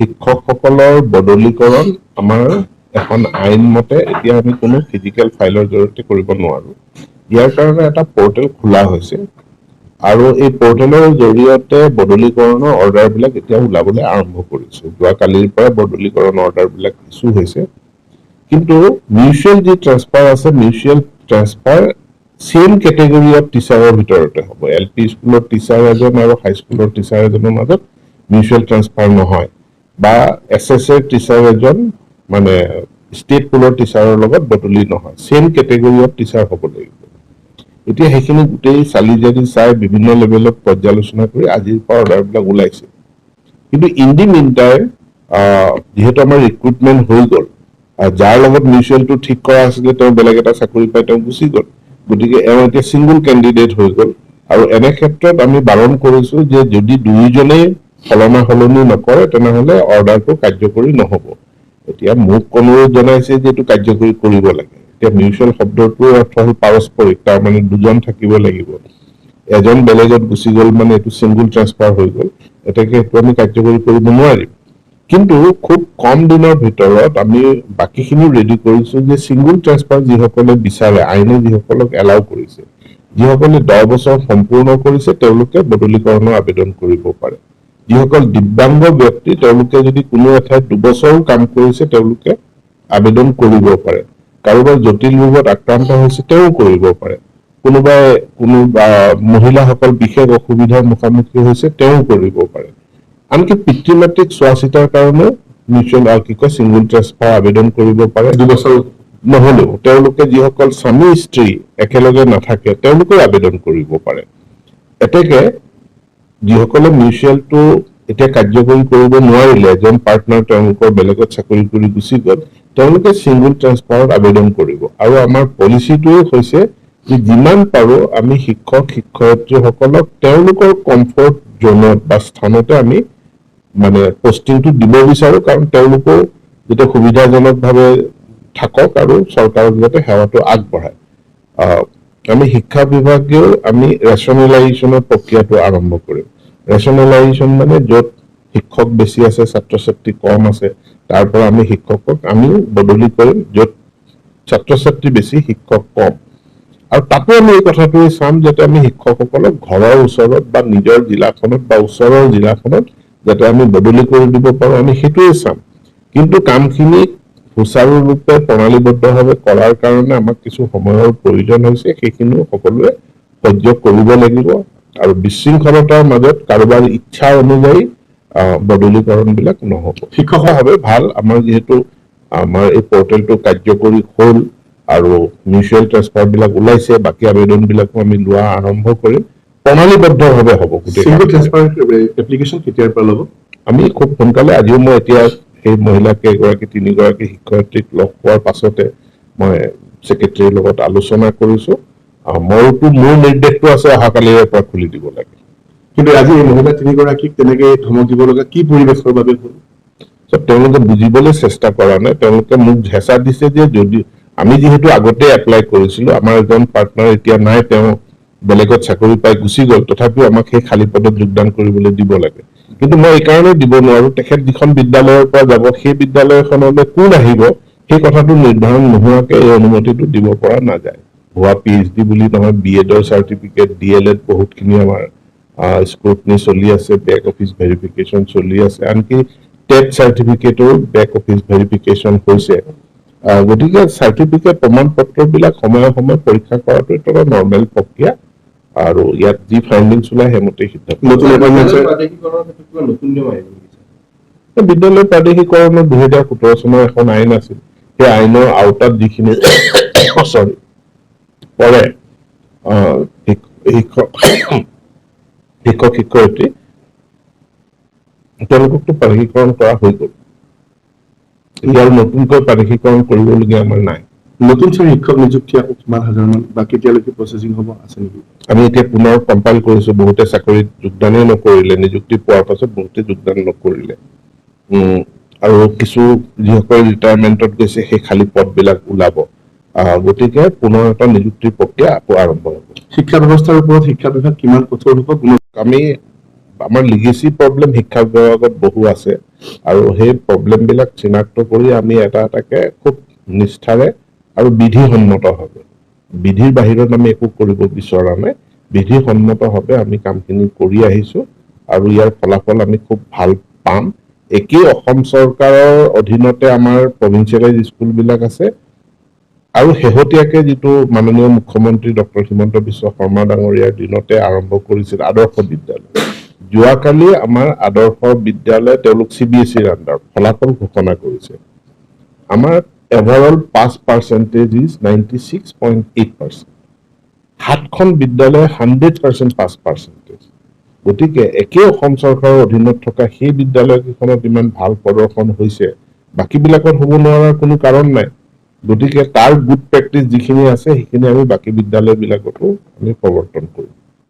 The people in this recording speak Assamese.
শিক্ষকসকলৰ বদলিকৰণ আমাৰ এখন আইন মতে এতিয়া আমি কোনো ফিজিকেল ফাইলৰ জৰিয়তে কৰিব নোৱাৰো। ইয়াৰ কাৰণে এটা পৰ্টেল খোলা হৈছে আৰু এই পৰ্টেলৰ জৰিয়তে বদলিকৰণৰ অৰ্ডাৰবিলাক এতিয়া ওলাবলৈ আৰম্ভ কৰিছে। যোৱাকালিৰ পৰা বদলিকৰণ অৰ্ডাৰবিলাক ইছ্যু হৈছে। কিন্তু মিউচুৱেল যি ট্ৰেন্সফাৰ আছে, mutual transfer same category of টিচাৰৰ ভিতৰতে হ'ব। এল পি স্কুলৰ টিচাৰ এজন আৰু হাইস্কুলৰ টিচাৰ এজনৰ মাজত মিউচুৱেল ট্ৰেন্সফাৰ নহয় বা এছ এছ এৰ টিচাৰ এজন মানে ষ্টেট পুলৰ টিচাৰৰ লগত বদলি নহয়। ছেম কেটেগৰী অফ টিচাৰ হ'ব লাগিব। এতিয়া সেইখিনি গোটেই চালি জাৰি চাই বিভিন্ন লেভেলত পৰ্যালোচনা কৰি আজিৰ পৰা অৰ্ডাৰবিলাক ওলাইছে। কিন্তু ইন the mean time, যিহেতু আমাৰ ৰিক্ৰুটমেণ্ট হৈ গ'ল, যাৰ লগত মিউচুৱেলটো ঠিক কৰা আছিলে, তেওঁ বেলেগ এটা চাকৰি পাই তেওঁ গুচি গ'ল। গতিকে এওঁ এতিয়া ছিংগুল কেণ্ডিডেট হৈ গ'ল আৰু এনে ক্ষেত্ৰত আমি বাৰণ কৰিছো যে যদি দুয়োজনেই সলনা সলনি নকৰে, তেনেহ'লে অৰ্ডাৰটো কাৰ্যকৰী নহ'ব। এতিয়া মোক অনুৰোধ জনাইছে যে এইটো কাৰ্যকৰী কৰিব লাগে। এতিয়া মিউচুৱেল শব্দটোৰ অৰ্থ হ'ল পাৰস্পৰিক, তাৰমানে দুজন থাকিব লাগিব। এজন বেলেগত গুচি গ'ল মানে এইটো ছিংগুল ট্ৰেন্সফাৰ হৈ গ'ল। এতেকে সেইটো আমি কাৰ্যকৰী কৰিব নোৱাৰিম। কিন্তু খুব কম দিনৰ ভিতৰত আমি বাকীখিনিও ৰেডি কৰিছো যে ছিংগুল ট্ৰেন্সফাৰ যিসকলে বিচাৰে, আইনে যিসকলক এলাউ কৰিছে, যিসকলে 10 বছৰ সম্পূৰ্ণ কৰিছে, তেওঁলোকে বদলিকৰণৰ আবেদন কৰিব পাৰে। যিসকল দিব্যাংগ ব্যক্তি, তেওঁলোকে যদি কোনো এঠাইত 2 বছৰো কাম কৰিছে, তেওঁলোকে আবেদন কৰিব পাৰে। কাৰোবাৰ জটিল ৰোগত আক্ৰান্ত হৈছে, তেওঁ কৰিব পাৰে। কোনোবাই কোনো বা মহিলাসকল বিশেষ অসুবিধাৰ মুখামুখি হৈছে, তেওঁ কৰিব পাৰে। আনকি পিতৃ মাতৃক চোৱা চিতাৰ কাৰণেও মিউচুৱেল আৰু কি কয় ছিংগুল ট্ৰেন্সফাৰ আবেদন কৰিব পাৰে। 2 বছৰ নহলেও তেওঁলোকে যিসকল স্বামী স্ত্ৰী একেলগে নাথাকে, তেওঁলোকেও আবেদন কৰিব পাৰে। এতেকে যিসকলে মিউচুৱেলটো এতিয়া কাৰ্যকৰী কৰিব নোৱাৰিলে, এজন পাৰ্টনাৰ তেওঁলোকৰ বেলেগত চাকৰি কৰি গুচি গ'ল, তেওঁলোকে ছিংগুল ট্ৰেন্সফাৰত আবেদন কৰিব। আৰু আমাৰ পলিচিটোৱে হৈছে যে যিমান পাৰো আমি শিক্ষক শিক্ষয়িত্ৰীসকলক তেওঁলোকৰ কমফৰ্ট জ'নত বা স্থানতে আমি মানে পষ্টিংটো দিব বিচাৰো, কাৰণ তেওঁলোকেও যাতে সুবিধাজনকভাৱে থাকক আৰু চৰকাৰক যাতে সেৱাটো আগবঢ়ায়। আমি শিক্ষা বিভাগেও আমি ৰেচনেলাইজেশ্যনৰ প্ৰক্ৰিয়াটো আৰম্ভ কৰিম। ৰেচনেলাইজেশ্যন মানে য'ত শিক্ষক বেছি আছে, ছাত্ৰ ছাত্ৰী কম আছে, তাৰ পৰা আমি শিক্ষকক আমি বদলি কৰিম য'ত ছাত্ৰ ছাত্ৰী বেছি, শিক্ষক কম। আৰু তাতো আমি এই কথাটোৱে চাম যাতে আমি শিক্ষকসকলক ঘৰৰ ওচৰত বা নিজৰ জিলাখনত বা ওচৰৰ জিলাখনত যাতে আমি বদলি কৰি দিব পাৰো, আমি সেইটোৱে চাম। কিন্তু কামখিনি সুচাৰুৰূপে প্ৰণালীবদ্ধভাৱে কৰাৰ কাৰণে আমাক কিছু সময়ৰ প্ৰয়োজন হৈছে। সেইখিনিও সকলোৱে সহ্য কৰিব লাগিব আৰু বিশৃংখলতাৰ মাজত কাৰোবাৰ ইচ্ছা অনুযায়ী বদলিকৰণবিলাক নহ'ব। শিক্ষকভাৱে ভাল। আমাৰ যিহেতু আমাৰ এই পৰ্টেলটো কাৰ্যকৰী হ'ল আৰু মিউচুৱেল ট্ৰেন্সফাৰ বিলাক ওলাইছে, বাকী আবেদন বিলাকো আমি লোৱা আৰম্ভ কৰিম। প্ৰণালীবদ্ধভাৱে হ'ব গোটেই ছিংগল কামবিলাক। ট্ৰেন্সফাৰ এপ্লিকেশ্যন কেতিয়াৰ পৰা ল'ব? আমি খুব সোনকালে, আজিও মই এতিয়া সেই মহিলা কেইগৰাকী, তিনিগৰাকী শিক্ষয়িত্ৰীক লগ পোৱাৰ পাছতে মই ছেক্ৰেটাৰীৰ লগত আলোচনা কৰিছো। মইতো মোৰ নিৰ্দেশটো আছে অহাকালিৰে পৰা খুলি দিব লাগে। কিন্তু আজি এই মহিলা তিনিগৰাকীক তেনেকে ধমক দিব লগা কি পৰিৱেশৰ বাবে হ'ল? So, তেওঁলোকে বুজিবলৈ চেষ্টা কৰা নাই। তেওঁলোকে মোক হেঁচা দিছে যে যদি আমি যিহেতু আগতে এপ্লাই কৰিছিলো, আমাৰ এজন পাৰ্টনাৰ এতিয়া নাই, তেওঁ বেলেগত চাকৰি পাই গুচি গ'ল, তথাপিও আমাক সেই খালী পদত যোগদান কৰিবলৈ দিব লাগে। কিন্তু মই এইকাৰণে দিব নোৱাৰো, তেখেত যিখন বিদ্যালয়ৰ পৰা যাব, সেই বিদ্যালয়খনলৈ কোন আহিব, সেই কথাটো নিৰ্ধাৰণ নোহোৱাকে এই অনুমতিটো দিব পৰা নাযায়। ভুৱা পিএইচডি বুলি নহয়, বি এডৰ চাৰ্টিফিকেট, ডি এল এড, বহুতখিনি আমাৰ স্ক্ৰুটনি চলি আছে, বেক অফিচ ভেৰিফিকেশ্যন চলি আছে। আনকি টেট চাৰ্টিফিকেটৰো বেক অফিচ ভেৰিফিকেশ্যন হৈছে। গতিকে চাৰ্টিফিকেট, প্ৰমাণ পত্ৰবিলাক সময়ে সময়ে পৰীক্ষা কৰাটো এইটো এটা নৰ্মেল প্ৰক্ৰিয়া আৰু ইয়াত যি ফাইণ্ডিংছ ওলাই, সেইমতে সিদ্ধান্ত। নতুন এপইণ্টমেণ্ট প্ৰাদেশিকৰণৰ ক্ষেত্ৰত কিবা নতুন নিয়ম আহিব নেকি? বিদ্যালয় প্ৰাদেশিকৰণৰ 2017 চনৰ এখন আইন আছিল। সেই আইনৰ আওতাত যিখিনি চৰি পৰে শিক্ষক শিক্ষক শিক্ষয়িত্ৰী, তেওঁলোককতো প্ৰাদেশিকৰণ কৰা হৈ গ'ল। এতিয়া আৰু নতুনকৈ প্ৰাদেশিকৰণ কৰিবলগীয়া আমাৰ নাই। নতুন ছাৰ শিক্ষক নিযুক্তি আকৌ কিমান হাজাৰমান বা কেতিয়ালৈকে প্ৰচেছিং হ'ব আছে নেকি? আমি এতিয়া পুনৰ কম্পাইল কৰিছো। বহুতে চাকৰিত যোগদানেই নকৰিলে, নিযুক্তি পোৱাৰ পাছত বহুতে যোগদান নকৰিলে। আৰু কিছু যিসকল ৰিটায়াৰমেণ্টত গৈছে, সেই খালী পদবিলাক ওলাব। গতিকে পুনৰ এটা নিযুক্তিৰ প্ৰক্ৰিয়া আকৌ আৰম্ভ হ'ব। শিক্ষা ব্যৱস্থাৰ ওপৰত শিক্ষা বিভাগ কিমান কঠোৰ হ'ব? আমি আমাৰ লিগেচি প্ৰব্লেম শিক্ষা বিভাগত বহু আছে আৰু সেই প্ৰব্লেমবিলাক চিনাক্ত কৰি আমি এটা এটাকে খুব নিষ্ঠাৰে আৰু বিধিসন্মতভাৱে, বিধিৰ বাহিৰত আমি একো কৰিব বিচৰা নাই, বিধিসন্মতভাৱে আমি কামখিনি কৰি আহিছোঁ আৰু ইয়াৰ ফলাফল আমি খুব ভাল পাম। একেই অসম চৰকাৰৰ অধীনতে আমাৰ প্ৰভিঞ্চিয়েলাইজ স্কুলবিলাক আছে আৰু শেহতীয়াকে যিটো মাননীয় মুখ্যমন্ত্ৰী ডক্টৰ হিমন্ত বিশ্ব শৰ্মা ডাঙৰীয়াৰ দিনতে আৰম্ভ কৰিছিল আদৰ্শ বিদ্যালয়। যোৱাকালি আমাৰ আদৰ্শ বিদ্যালয়, তেওঁলোক চিবিএছইৰ আণ্ডাৰত, ফলাফল ঘোষণা কৰিছে। আমাৰ overall pass percentage is 96.8%। সাতখন বিদ্যালয়ে 100% পাছ পাৰ্চেণ্টেজ। গতিকে একে অসম চৰকাৰৰ অধীনত থকা সেই বিদ্যালয়কেইখনত ইমান ভাল প্ৰদৰ্শন হৈছে, বাকীবিলাকত হ'ব নোৱাৰাৰ কোনো কাৰণ নাই। গতিকে তাৰ গুড প্ৰেক্টিচ যিখিনি আছে, সেইখিনি আমি বাকী বিদ্যালয়বিলাকতো আমি প্ৰৱৰ্তন কৰিম।